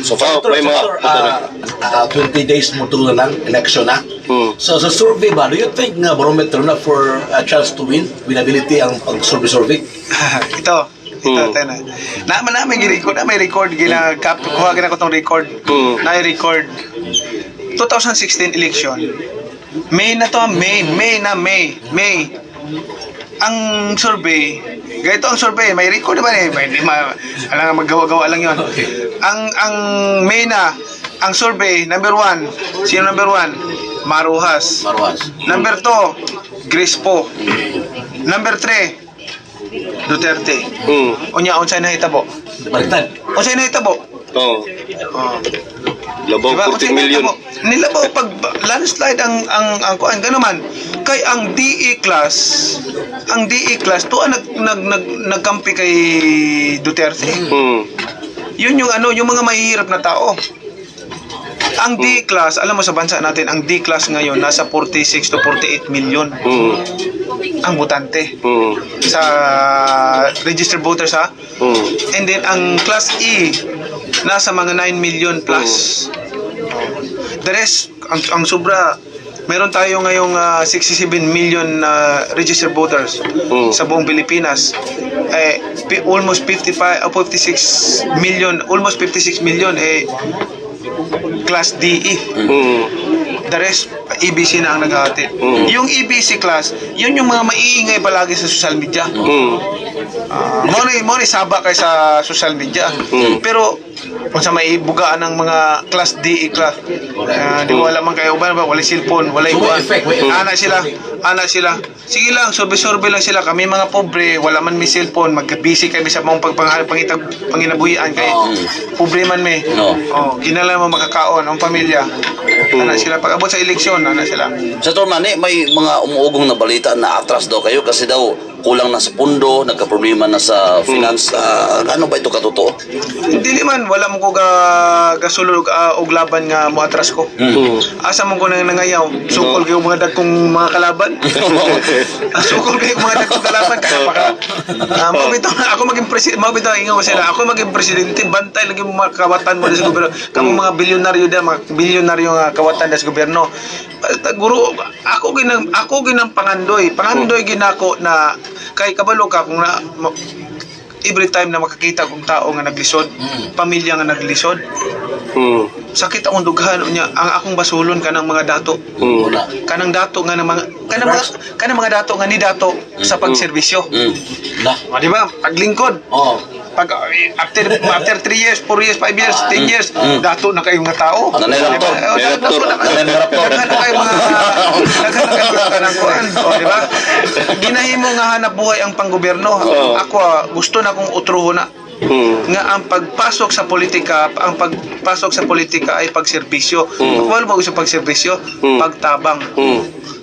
So far, Oh, may mga Senator, 20 days mo na lang, election na. So sa survey ba, do you think nga barometer na for a chance to win, winnability ang pag-survey-survey? Ito, ito na. Naman namin gi-record, na may record gina cap kuha gina ko tong record. Na record 2016 election. May na to, May, May na May, May. Ang survey, ganito ang survey, may record ba eh? May, di ma, alam nga maggawa-gawa lang yon. Ang May na, ang survey, number one, sino number one? Mar Roxas. Mar Roxas. Number two, Grace Poe. Number three, Duterte. Unya, unsay nahitabo? Baliktad. Unsay nahitabo? Oh. Oh. Labaw Diba? 14 Unsay million. nahitabo? Nilabaw pag landslide ang kuan gano man kay ang DE class, ang DE class tuwa nag nag nag nagkampi kay Duterte. Yun yung ano, yung mga mahihirap na tao. Ang D class, alam mo sa bansa natin, ang D class ngayon nasa 46 to 48 million ang botante sa registered voters ha. And then ang class E nasa mga 9 million plus. The rest, ang sobra, meron tayo ngayong 67 million na registered voters sa buong Pilipinas. Eh, almost 55 o 56 million, almost 56 million eh class DE. The rest, EBC na ang naghahati. Yung EBC class, yun yung mga maiingay palagi sa social media. Mo na saba kay sa social media. Pero kung sa may bugaan ng mga class D, E class, di wala man kayo ba, wala cellphone, wala So, may kuan. effect, may effect. Ana sila, ana sila. Sige lang, survey-survey lang sila. Kami mga pobre, wala man may cellphone, magka-busy kami sa mga pagpanghal, pangitag, panginabuhian kay pobre man may. No. Oh, ginala mo makakaon ang pamilya. Ana sila pag abot sa eleksyon, ana sila. Senator Manny, may mga umuugong na balita na atras daw kayo kasi daw kulang na sa pundo, nagka-problema na sa finance. Ano ba ito katotoo? Dili man wala mo ko ga gasulod og laban nga moatras ko. Asa mo ko nang nangayaw, sukol kayo mga dagkong mga kalaban. Sukol kayo mga dagkong kalaban kaya baka mao bitaw ako maging presidente, mao bitaw ingon ko sila, ako maging presidente, bantay lagi mo mga kawatan mo sa gobyerno. Kamo mga bilyonaryo da, mga bilyonaryo nga kawatan da sa gobyerno. Basta, guro, ako ginang pangandoy, pangandoy ginako na kay kabalo ka kung na every time na makakita kong tao nga naglisod, pamilya nga naglisod, sakit akong dughan unya ang akong basulon kanang mga dato. Wala. Kanang dato nga ng mga kanang mga dato nga ni dato sa pagserbisyo. Na. O, di ba? Paglingkod. Oh. Pag after after 3 years, 4 years, 5 years, 10 years, dato na kayo mga tao. Nanay Di ba? raptor. Oh, Nanay dato raptor. na kayo. Nanay mga raptor. Daghan na kayo mga kanang kuan. O, di ba? Ginahimo nga hanap buhay ang panggobyerno. Ako gusto na kong utruho na nga ang pagpasok sa politika, ang pagpasok sa politika ay pagserbisyo. Wala mo sa pagserbisyo, pagtabang.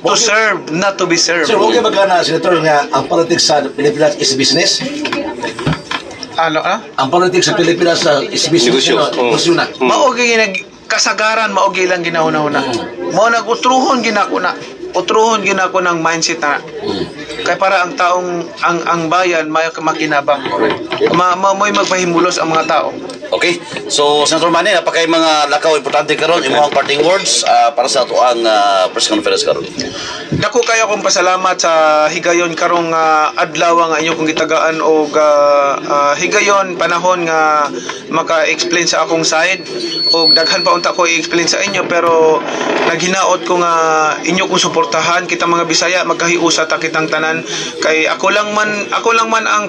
To serve, not to be served. Sir, okay ba ka na, Senator, nga ang politics sa Pilipinas is business? Ano, ah? Ang politics sa Pilipinas is business. Negosyo. Ano, negosyo na. Mao gyud nag kasagaran mao gyud lang ginahuna-huna. Mao nag-utruhon ginako na. Utruhon ginako ng mindset na. Kay para ang taong ang bayan may makinabang. Ma, ma mo'y magpahimulos ang mga tao. Okay. So, Senator Manny, napakay mga lakaw importante karon imong parting words para sa ato ang press conference karon. Dako kayo akong pasalamat sa higayon karong adlaw nga inyo kong gitagaan og higayon panahon nga maka-explain sa akong side og daghan pa unta ko i-explain sa inyo, pero naghinaot ko nga inyo kong suportahan. Kita mga Bisaya, magkahiusa ta kitang tanan kay ako lang man ang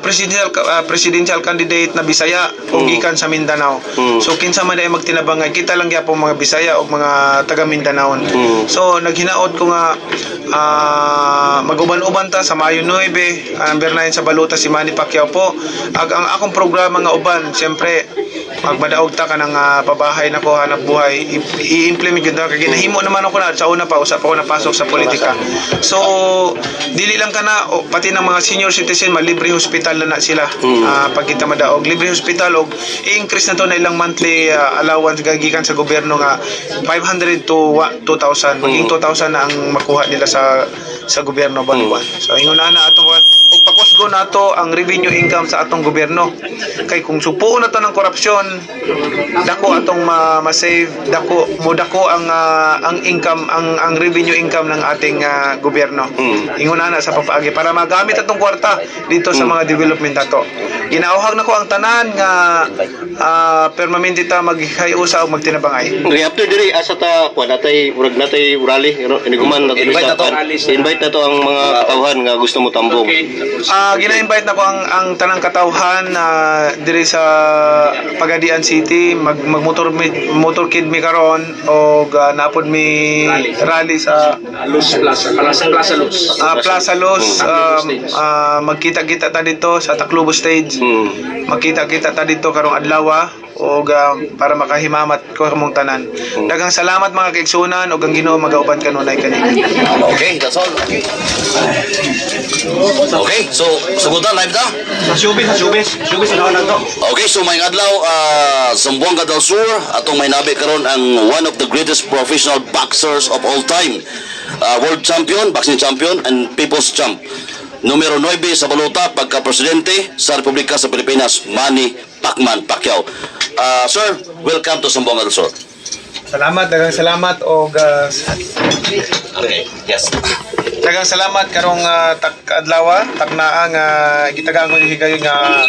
presidential candidate na Bisaya ug gikan sa Mindanao. So kinsa man ay magtinabangay, kita lang gyapon mga Bisaya ug mga taga Mindanao. So naghinaot ko nga maguban-uban ta sa Mayo 9, number 9 sa balota si Manny Pacquiao po. Ag ang akong programa nga uban, siyempre magmadaog ta kanang pabahay na ko, hanap buhay, i-implement gyud na kay ginahimo naman ako na sa una pa usap ako napasok sa politika. So dili lang kana o, pati ng mga senior citizen malibre hospital na na sila. Pag kita madaog, libre hospital og i-increase na to na ilang monthly allowance gagikan sa gobyerno nga 500 to 2,000, maging 2,000 na ang makuha nila sa gobyerno buwan-buwan. So ingon na na atong ug Pakusgo nato ang revenue income sa atong gobyerno. Kay kung supuon nato ng korupsyon, dako atong ma-save, dako mo dako ang income, ang revenue income ng ating gobyerno. Ingon ana sa papaagi para magamit atong kwarta dito sa mga development nato. Ginauhag nako ang tanan nga permanente ta maghiusa o magtinabangay. Okay, after diri asa ta kuan, natay murag natay rally iniguman nato. Invite na to. Invite na to ang mga katawhan nga gusto mo tambong. Gina-invite na ko ang tanang katawhan na diri sa Pagadian City, magmotor motorcade mi karon og napod mi rally sa Luz Plaza, Plaza, Plaza Luz. Plaza Luz. Magkita-kita ta dito sa Taclobo stage. Magkita-kita ta dito karong adlaw og para makahimamat ko kamong tanan. Daghang salamat, mga kaigsunan, ug ang Ginoo magauban kanunay kanina. Okay, that's all. Okay, so sugod na, live na. Sa showbiz, sa showbiz. Showbiz, ano na to? Okay, so may adlaw, Zamboanga del Sur, atong may nabi karon ang one of the greatest professional boxers of all time. World champion, boxing champion, and people's champ. Numero 9 sa balota pagka-presidente sa Republika sa Pilipinas, Manny Pacman Pacquiao. Sir, welcome to Zamboanga del Sur. Salamat, daghang salamat og Okay, yes. Daghang salamat karong tak adlaw, taknaa nga gitagaan ko higayon nga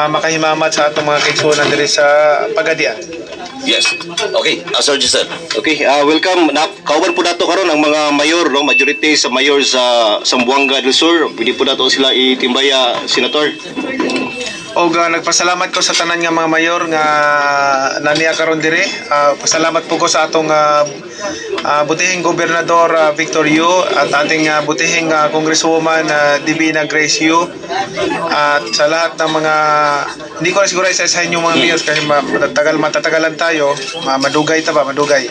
makahimamat sa atong mga kaigsuonan diri sa Pagadian. Yes. Okay, Sir Giselle. Okay, welcome. Na, kauban po nato karon ang mga mayor, no, majority sa mayor sa Zamboanga del Sur. Pwede po nato sila itimbaya, Senator. Og nagpasalamat ko sa tanan nga mga mayor nga naniya karon diri. Pasalamat po ko sa atong butihing gobernador Victor Yu at ating butihing congresswoman Divina Grace Yu at sa lahat ng mga, hindi ko na siguro isa-isahin yung mga mayors kasi matatagal matatagalan tayo, madugay ta ba, madugay.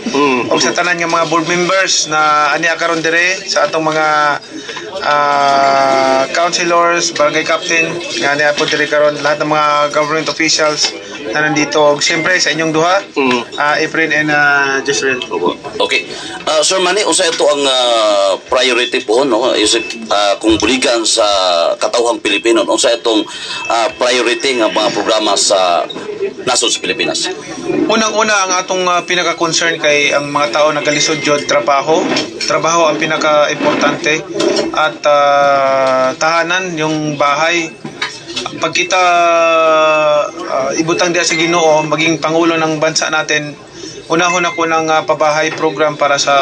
Og sa tanan nga mga board members na aniya karon dire, sa atong mga councilors, barangay captain nga aniya po dire karon, lahat ng mga government officials na nandito, og siyempre sa inyong duha, Efren and Jezreel. Opo. Okay. Sir Manny, unsa ito ang priority po, no? Isip, kung buligan sa katawhang Pilipino, unsa itong priority nga mga programa sa nasod sa Pilipinas? Unang-una, ang atong pinaka-concern kay ang mga tao nagalisod jud trabaho. Trabaho ang pinaka-importante at tahanan, yung bahay. Pag kita ibutang diya sa Ginoo, maging pangulo ng bansa natin, unahon ako ng pabahay program para sa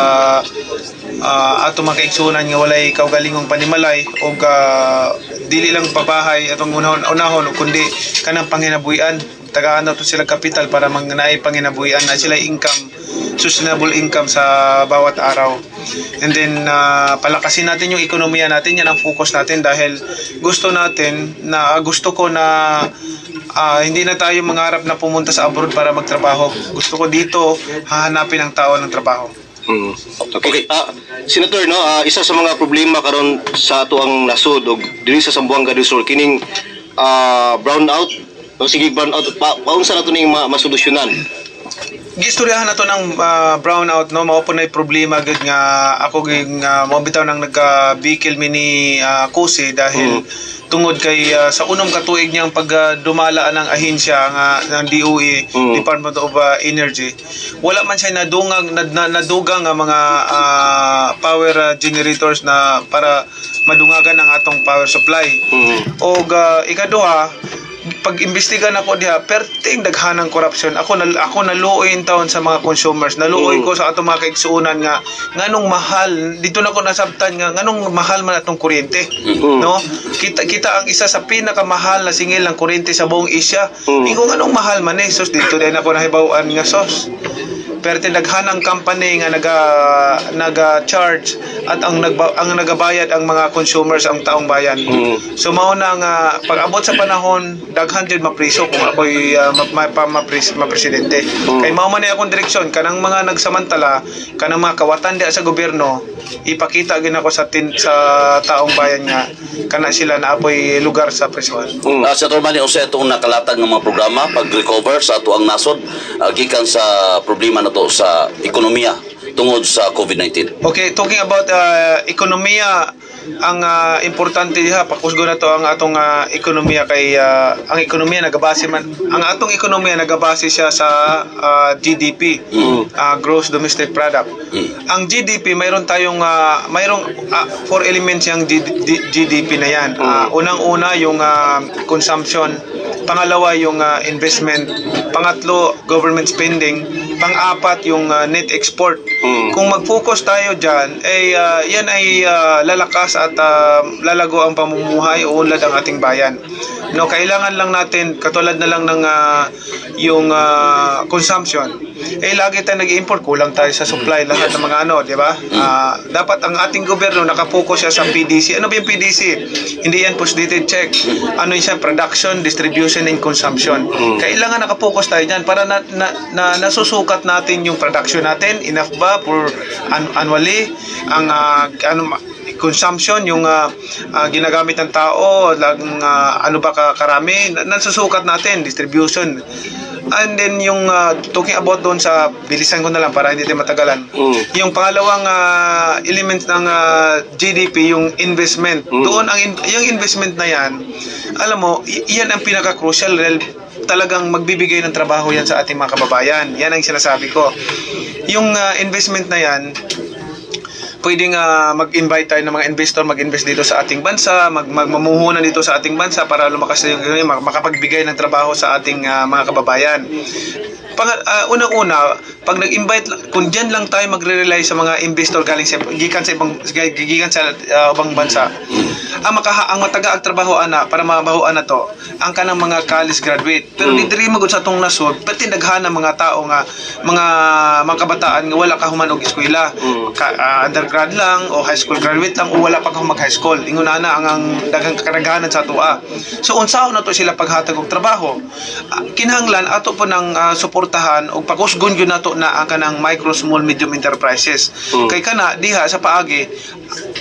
atong mga kaigsunan nga walay kaugalingong panimalay, og dili lang pabahay atong unahon unahon kundi kanang panginabuhian, tagaan nato sila kapital para mangnaay panginabuhian na sila income, sustainable income sa bawat araw. And then palakasin natin yung ekonomiya natin. Yan ang focus natin dahil gusto natin na gusto ko na hindi na tayo mangarap na pumunta sa abroad para magtrabaho. Gusto ko dito hahanapin ang tao ng trabaho. Okay. Senator, no, isa sa mga problema karon sa ato ang nasod og diri sa Zamboanga del Sur kining brown out. No, sige, brown out pa, paunsa na to ning masolusyonan? Gistoryahan na to ng brownout, no? Mao po na problema gud nga ako ging mao bitaw nang nagka-bikil mi ni Kusi dahil tungod kay sa unom ka tuig niyang pagdumala ng ahensya nga ng DOE, Department of Energy, wala man siya nadungang nadugang nga mga power generators na para madungagan ang atong power supply. Og ikaduha, pag imbestiga nako diha, perting daghanang corruption. Ako naluoy in taon sa mga consumers, naluoy ko sa atong mga kaigsuonan nga nganong mahal dito na ko nasabtan nga nganong mahal man atong kuryente, no? Kita kita ang isa sa pinakamahal na singil ng kuryente sa buong Asia. Ingon nganong mahal man eh, sus, dito din ako nahibaw-an nga sos, pero daghanang company nga naga naga charge at ang nagabayad ang mga consumers, ang taong bayan. So mao na nga pag abot sa panahon, daghan jud mapriso kung ako'y mapresidente. Kay mao man ni akong direksyon, kanang mga nagsamantala, kanang mga kawatan diha sa gobyerno, ipakita gyud ako sa taong bayan nga kana sila na apoy lugar sa prisuhan. Senator Manny, unsa itong nakalatag ng mga programa pag-recover sa ato ang nasod gikan sa problema na to sa ekonomiya tungod sa COVID-19? Okay, talking about ekonomiya, Ang importante diha, pakusgo na to ang atong ekonomiya kay ang ekonomiya nagabase man, ang atong ekonomiya nagabase siya sa GDP, gross domestic product. Ang GDP, mayroon tayong mayroong four elements yung GDP na yan. Unang-una yung consumption, pangalawa yung investment, pangatlo government spending, pang-apat yung net export. Kung mag-focus tayo diyan, eh yan ay lalakas at lalago ang pamumuhay o unlad ang ating bayan. No, kailangan lang natin, katulad na lang ng yung consumption. Eh lagi tayo nag-import, kulang tayo sa supply lahat ng mga ano, di ba? Dapat ang ating gobyerno nakapokus siya sa PDC. Ano ba yung PDC? Hindi yan post-dated check. Ano yun siya? Production, distribution, and consumption. Kailangan nakapokus tayo dyan para na nasusukat natin yung production natin. Enough ba for annually? Ang ano, consumption, yung ginagamit ng tao, lang, ano ba karami, nasusukat natin, distribution. And then yung talking about doon sa, bilisan ko na lang para hindi tayo matagalan. Yung pangalawang element ng GDP, yung investment. Doon yung investment na yan, alam mo, yan ang pinaka-crucial dahil talagang magbibigay ng trabaho yan sa ating mga kababayan. Yan ang sinasabi ko. Yung investment na yan, pwedeng mag-invite tayo ng mga investor mag-invest dito sa ating bansa, magmamuhunan dito sa ating bansa para lumakas na yung ekonomiya, makapagbigay ng trabaho sa ating mga kababayan. Unang-una, pag nag-invite, kung diyan lang tayo magre-rely sa mga investor galing sa gikan sa ibang gikan sa ibang bansa. Ang mataga ang trabaho ana para mabahuan na to ang kanang mga college graduate. Pero diri magud sa atong nasod, pati daghan ang mga tao nga mga kabataan nga wala ka human og eskwela. Undergrad lang o high school graduate lang o wala pa ka mag high school. Ingon ana ang daghang karaganan sa atoa. So unsaon na to sila paghatag og trabaho? Kinahanglan ato po ng suportahan og pakusgon gyud nato na ang kanang micro, small, medium enterprises. Kay kana diha sa paagi,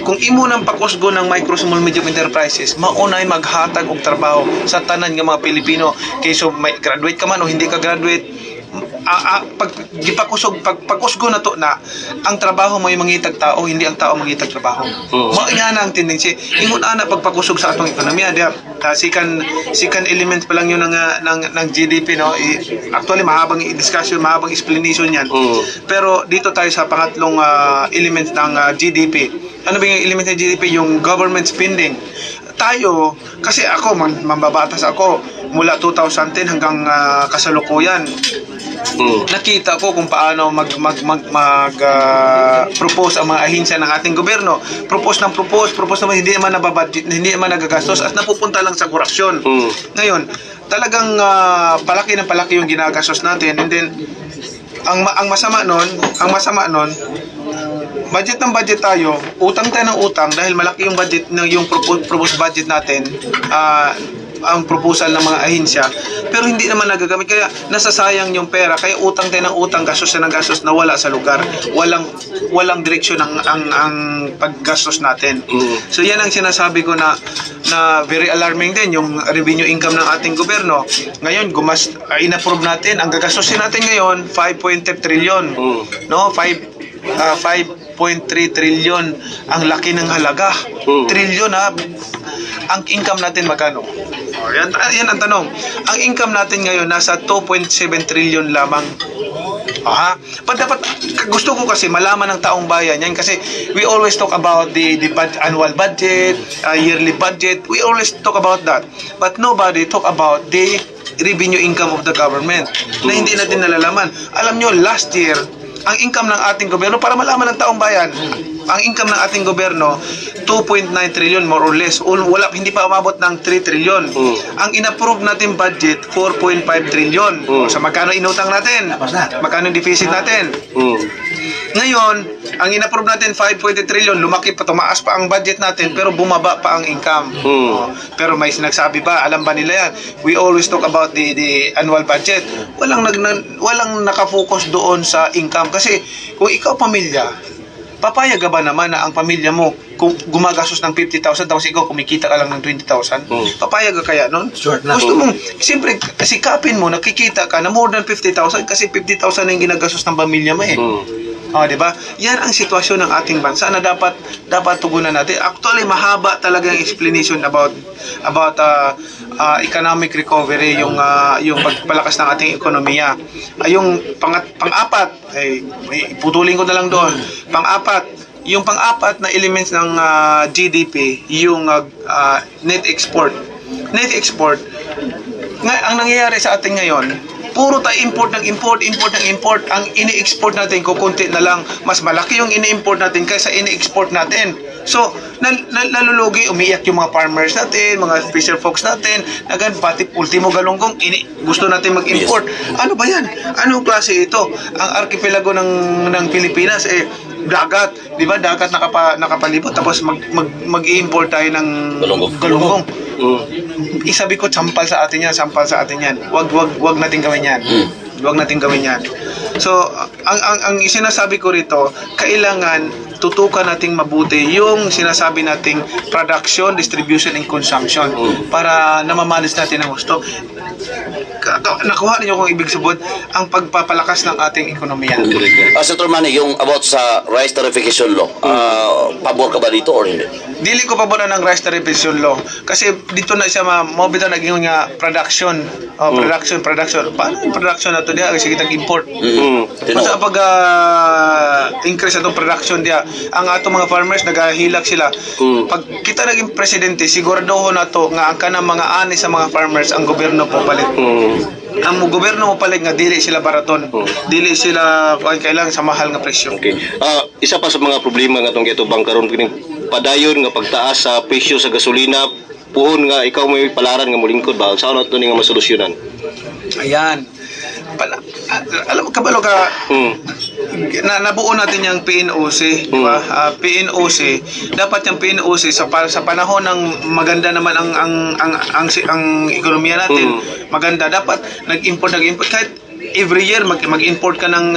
kung imo nang pakusgon ng micro, small, medium enterprises, maunay maghatag og trabaho sa tanan nga mga Pilipino. Kay so may graduate ka man o hindi ka graduate, pag gipakusog, pag pagkusgo na to na ang trabaho mo yung mangitag tao, hindi ang tao mangitag trabaho. Mao nga na ang tendency. Ingon ana pagpakusog sa atong ekonomiya diha. Second element pa lang yun ng GDP, no? Actually mahabang discussion, mahabang explanation yan. Pero dito tayo sa pangatlong element ng GDP. Ano ba yung element ng GDP? Yung government spending. Tayo kasi, ako mambabatas ako mula 2010 hanggang kasalukuyan, nakita ko kung paano mag mag mag, mag propose ang mga ahensya ng ating gobyerno. Propose ng propose, propose naman, hindi naman nababudget, hindi naman nagagastos at napupunta lang sa korupsyon. Ngayon, talagang palaki ng palaki yung ginagastos natin and then ang masama nun, budget ng budget tayo, utang tayo ng utang dahil malaki yung budget ng yung proposed budget natin, ang proposal ng mga ahensya, pero hindi naman nagagamit kaya nasasayang yung pera, kaya utang tayo ng utang, gastos na ng gastos na wala sa lugar, walang walang direksyon ang paggastos natin. So yan ang sinasabi ko na na very alarming din yung revenue income ng ating gobyerno. Ngayon, inapprove natin, ang gagastusin natin ngayon 5.3 trillion. No, 5 5.3 trillion, ang laki ng halaga. Trillion ha. Ang income natin magkano? Oh, yan, yan ang tanong. Ang income natin ngayon nasa 2.7 trillion lamang. Aha. But dapat gusto ko kasi malaman ng taong bayan yan kasi we always talk about the annual budget, yearly budget. We always talk about that. But nobody talk about the revenue income of the government na hindi natin nalalaman. Alam nyo, last year, ang income ng ating gobyerno, para malaman ng taong bayan, ang income ng ating gobyerno, 2.9 trillion more or less. Wala, hindi pa umabot ng 3 trillion. Ang inapprove natin budget, 4.5 trillion. Sa magkano inutang natin? Tapos na. Magkano yung deficit natin? Ngayon, ang inapprove natin 5.3 trillion, lumaki pa, tumaas pa ang budget natin, pero bumaba pa ang income. Oh, pero may sinagsabi ba, alam ba nila yan? We always talk about the annual budget. Walang nakafocus doon sa income kasi kung ikaw pamilya, papayag ka ba naman na ang pamilya mo kung gumagastos ng 50,000 tapos ikaw kumikita ka lang ng 20,000? Papayag ka kaya nun? Short na. Gusto mong, siyempre, sikapin mo, nakikita ka na more than 50,000 kasi 50,000 na yung ginagastos ng pamilya mo eh. Oh, di ba? Yan ang sitwasyon ng ating bansa na dapat dapat tugunan natin. Actually, mahaba talaga ang explanation about economic recovery, yung pagpalakas ng ating ekonomiya. Ay, yung pang-apat, ay putulin ko na lang doon. Pang-apat, yung pang-apat na elements ng GDP, yung net export. Net export, nga, ang nangyayari sa atin ngayon, puro tayo import ng import, import ng import. Ang ini-export natin, kukunti na lang. Mas malaki yung ini-import natin kaysa ini-export natin. So, nalulugi, umiiyak yung mga farmers natin, mga fisher folks natin, nagan, pati ultimo galunggong, gusto natin mag-import. Ano ba yan? Anong klase ito? Ang arkipelago ng Pilipinas, eh, dagat, di ba? Dagat nakapalibot, tapos mag-import tayo ng Galunggong. Galunggong. Isabi ko, sampal sa atin yan, sampal sa atin yan. Wag natin gawin yan. Wag natin gawin yan. So, ang sinasabi ko rito, kailangan tutukan nating mabuti yung sinasabi nating production, distribution, and consumption para namamanage natin ang gusto. Nakuha ninyo kung ibig sabihin ang pagpapalakas ng ating ekonomiya. Senator Manny, yung about sa rice tarification law, pabor ka ba dito or hindi? Dili ko pabor ng rice tarification law kasi dito na siya mo bitaw naging nga production, oh, production, production. Paano yung production nato diha kasi kitang import? Basta pag increase atong production diha, ang atong mga farmers nagahilak sila. Pag kita naging presidente, siguraduhon nato nga ang kanang mga ani sa mga farmers ang gobyerno po palit. Ang gobyerno mo palit nga dili sila baraton. Dili sila kuan kailangan sa mahal nga presyo. Okay. Isa pa sa mga problema nga atong giatubang karon, kining padayon nga pagtaas sa presyo sa gasolina, puhon nga ikaw may palaran nga molingkod ba, unsa nato ni nga masolusyonan? Ayan. Pala, alam mo, kabalo ka, na, nabuo natin yung PNOC, di ba? PNOC, dapat yung PNOC sa panahon ng maganda naman ang ekonomiya natin, maganda dapat nag-import kahit every year mag-import ka ng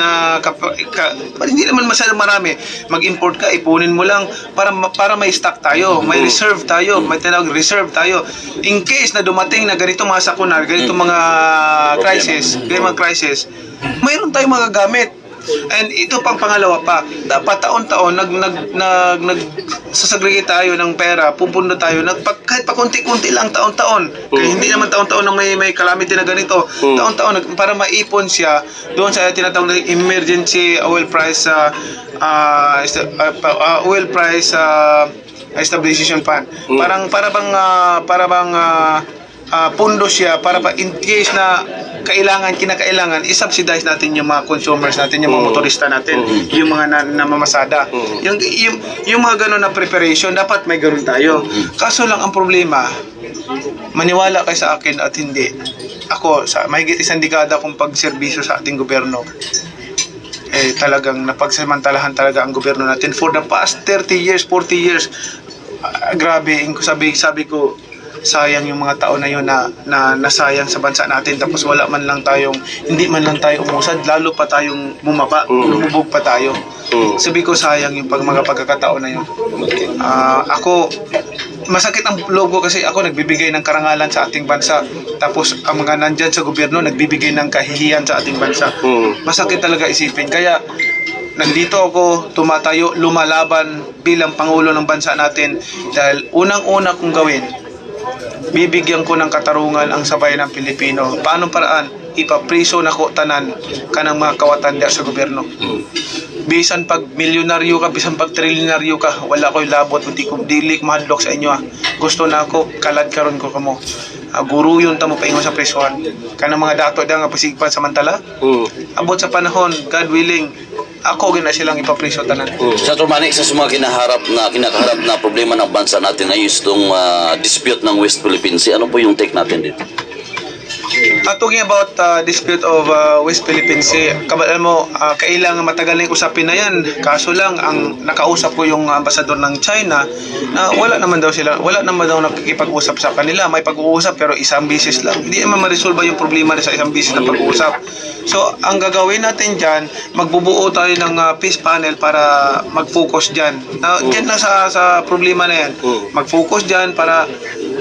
hindi naman masyadong marami. Mag-import ka, ipunin mo lang para may stock tayo, may reserve tayo, may tinawag reserve tayo. In case na dumating na ganito mga sakuna, ganito mga crisis, ganito mga crisis, mayroon tayong magagamit. And ito pang pangalawa pa, dapat taon-taon nag nag nag nag sasegregate tayo ng pera, pupundo tayo nag kahit pa konti-konti lang taon-taon. Kaya hindi naman taon-taon na may calamity na ganito. Taon-taon para maipon siya doon sa tinatawag na emergency oil price stabilization fund. Parang para bang pundo siya para pa in case na kailangan, kinakailangan i-subsidize natin yung mga consumers natin, yung mga motorista natin, yung mga namamasada. Yung mga ganun na preparation, dapat may ganun tayo. Kaso lang ang problema, maniwala kay sa akin at hindi. Ako, sa mahigit isang dekada kong pagserbisyo sa ating gobyerno, eh talagang napagsamantalahan talaga ang gobyerno natin for the past 30 years, 40 years. Grabe, sabi sabi ko, sayang yung mga tao na yun na, na nasayang sa bansa natin, tapos wala man lang tayong hindi man lang tayo umusad, lalo pa tayong bumaba, lumubog pa tayo. Sabi ko, sayang yung mga pagkakataon na yun. Ako, masakit ang loob ko kasi ako nagbibigay ng karangalan sa ating bansa, tapos ang mga nandyan sa gobyerno nagbibigay ng kahihiyan sa ating bansa. Masakit talaga isipin. Kaya nandito ako tumatayo, lumalaban bilang pangulo ng bansa natin dahil unang-una kong gawin, bibigyan ko ng katarungan ang sabayan ng Pilipino. Paano paraan? Ipapriso na ko tanan kanang mga kawatan diya sa gobyerno. Bisan pag milyonaryo ka, bisan pag trilyonaryo ka, wala ko'y labot, hindi ko dili ko mahadlok sa inyo ah. Gusto na ako, kalad karon ko kamo. Guru yun tamo paingon sa presohan. Kanang mga dato da nga pasigpan samantala. Abot sa panahon, God willing, ako gina silang ipapriso tanan. Senator Manny, isa sa mga kinakaharap na problema ng bansa natin ngayon is itong dispute ng West Philippine Sea. Ano po yung take natin dito? Talking about dispute of West Philippine Sea, kabal mo, kailangan matagal na yung usapin na yan. Kaso lang, ang nakausap ko yung ambasador ng China, na wala naman daw sila, wala naman daw nakikipag-usap sa kanila. May pag-uusap pero isang beses lang. Hindi naman ma-resolve yung problema sa isang beses na pag-uusap. So, ang gagawin natin dyan, magbubuo tayo ng peace panel para mag-focus dyan. Dyan lang sa problema na yan. Mag-focus dyan para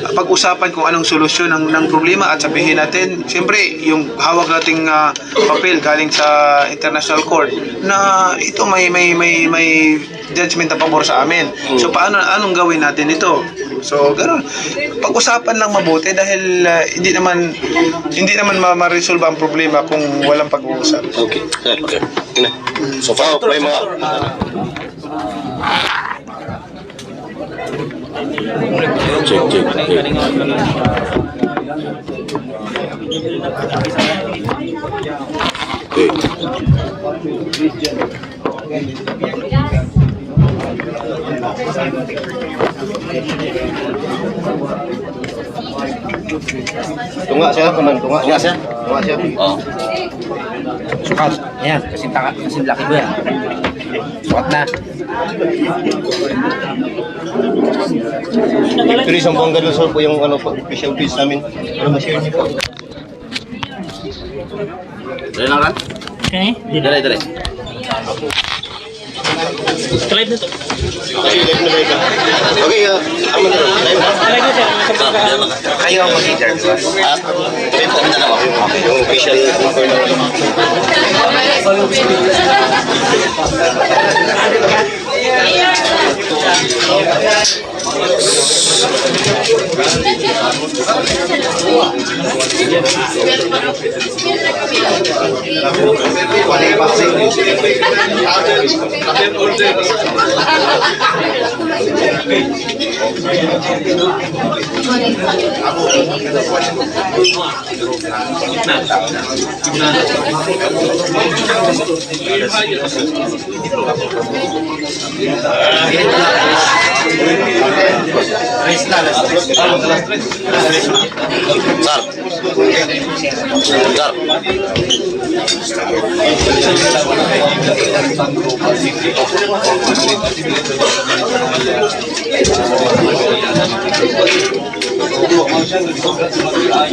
pag-usapan kung anong solusyon ng problema at sabihin natin natin, siyempre, yung hawak nating papel galing sa International Court na ito may judgment na pabor sa amin. So paano, anong gawin natin ito? So ganoon. Pag-usapan lang mabuti dahil hindi naman ma-resolve ang problema kung walang pag-uusap. Okay, sir. Okay. Ina. So far, Oh, may mga Check, check, check. Okay. Tunga siya, kuman tunga. Tunga siya? Tunga siya. Oh. Sukat. Ayan, kasi taka, kasi laki mo yan. Sukat na. Victory Zamboanga del Sur po yung ano po, official page namin. Ano ma-share niyo po? Dali lang kan? Okay. Dali, dali. Live na to. Okay, live na live na. Okay, aman na live na. Live na sir. Ah, dali lang ka. Kayo ang mag-interview. Ah, kami po, kami dalawa. Yung official number na. Sir. Sir.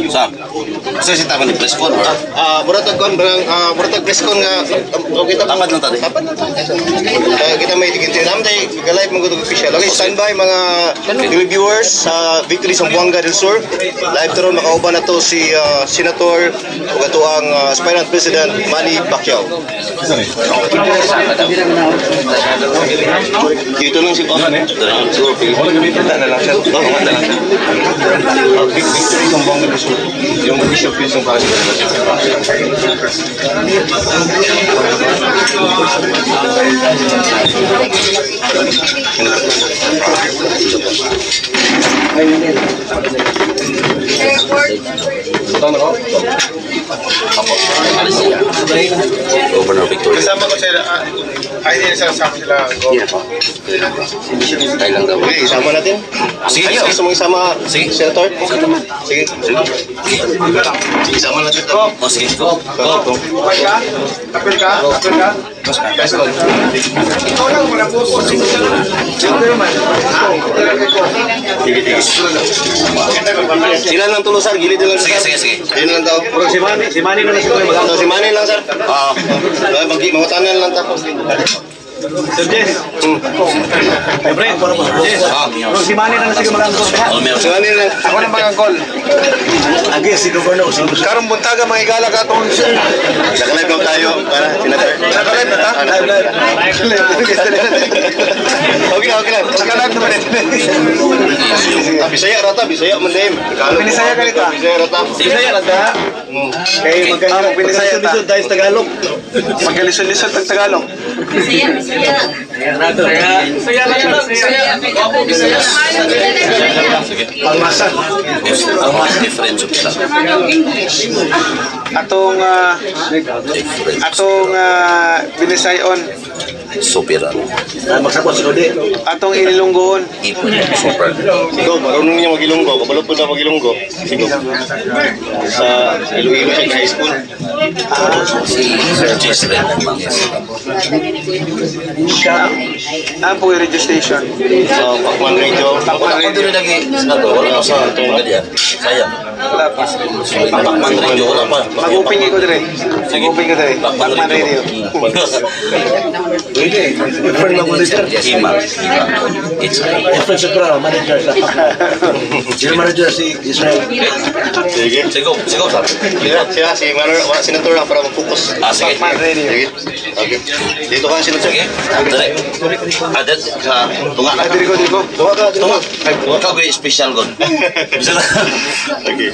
Sir. Sir, si tama ni press con or? Murag kon barang murag press con nga okay ta. Tapad lang tadi. Tapad lang ta. Kita may tigil naman tayo live mga official. Okay, standby mga televiewers sa Victory Zamboanga del Sur. Live karon makauban na to si Senator ug ato ang aspirant president Manny Pacquiao. Dito lang si Siguro na lang siya. Oh, na lang siya. Victory Zamboanga del Sur. Yung official page ng para Governor Victoria. Kasama ko sila, ay hindi sila sama sila. Tayo lang daw. Okay, isama natin. Sige, Ay, sige. gusto mong isama, Sige. Senator? Okay naman. Sige. Sige, isama natin. Go. Oh, sige. Go. Go. Go. Okay ka? Tapil ka? Tapil ka? Let's go. Ikaw lang, wala po po. Sino naman? Sige, sige. Sila lang tulo, sir. Gilid na lang, Sige, sir. sige, sige. Ayun lang daw. Si Manny, si Manny na lang siguro. So, si Manny lang, sir. Ah, Mangutanan lang tapos. Sir Jess. Siyempre. Jess. ah. Si Manny na lang sige mag-angkol. Oh, meron. Si Manny lang. Ako na mag-angkol. Agi si Governor. Karong buntaga mga igala ka atong Nakalive lang tayo para Senator. Nakalive na ta? Live, live. Okay lang, okay lang. Nakalive naman ito. Ah, Bisaya rata, Bisaya man din. Binisaya ka nito? Bisaya rata. Bisaya lang ta. Kay magkalisod Magkalisod tayo sa Tagalog. Magkalisod-lisod tag Tagalog. Bisaya, Bisaya. Saya lang. Saya. Bisaya. Sige. Almasan. Difference of sila. English. Atong Difference. atong Binisayon, Super. Magsabot si Ode. Atong Ilonggoon. Super. Sigo, marunong niya magilonggo. Kabalo po na magilonggo. Sigo. Sa Iloilo siya high school. Si Sir Jess rin. Siya. Ang po registration. Sa Pacman Radio. Ako din lagi. Senator, wala ko sa itong ganyan. Sayang. Wala pa. Pacman Radio, wala pa. Mag-open ko dire. Mag-open ko dire. Pacman Pacman Radio. Radio. Pwede. Friend lang manager. Hima. It's Friend sa Kura, manager sa General manager si Israel. Sige. Sige, sige, sir. Siya, siya, si Manor, wala senator lang para mag-focus. Ah, sige. Pacman Radio. Sige. Okay. Dito ka, Senator. Sige. Dali. Ah, sa tunga na. Ah, diri ko, diri ko. Tunga ka, dito ka. Tunga. Ikaw kay special god. Okay.